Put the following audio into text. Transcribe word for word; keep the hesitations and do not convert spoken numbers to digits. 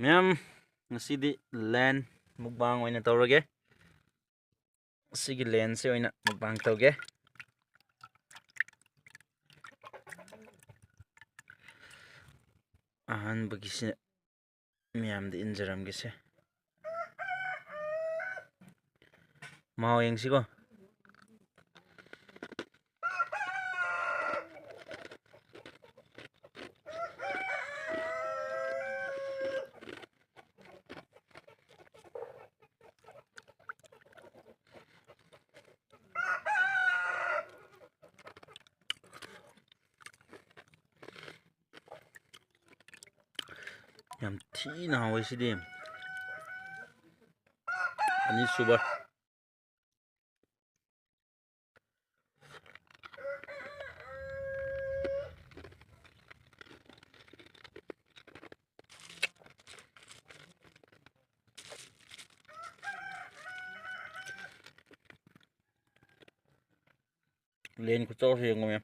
ꯃꯌꯥꯝ, ꯉꯁꯤꯗꯤ ꯂꯦꯟ ꯃꯨꯛꯕꯥꯡ ꯑꯣꯏꯅ ꯇꯧꯔꯒꯦ꯫ ꯁꯤꯒꯤ ꯂꯦꯟꯁꯦ ꯑꯣꯏꯅ ꯃꯨꯛꯕꯥꯡ ꯇꯧꯒꯦ꯫ ꯑꯍꯥꯟꯕꯒꯤꯁꯤ ꯃꯌꯥꯝꯗ ꯏꯟꯖꯔꯝꯒꯦꯁꯦ꯫ ꯃꯍꯥꯎ ꯌꯦꯡꯁꯤꯀꯣ꯫ ꯌꯥꯝ ꯊꯤꯅ ꯍꯥꯎꯋꯦ ꯁꯤꯗꯤ꯫ ꯑꯅꯤꯁꯨꯕ꯫ ꯂꯦꯟ ꯈꯨꯆꯥꯎꯁꯦ ꯌꯦꯡꯉꯣꯃꯦ꯫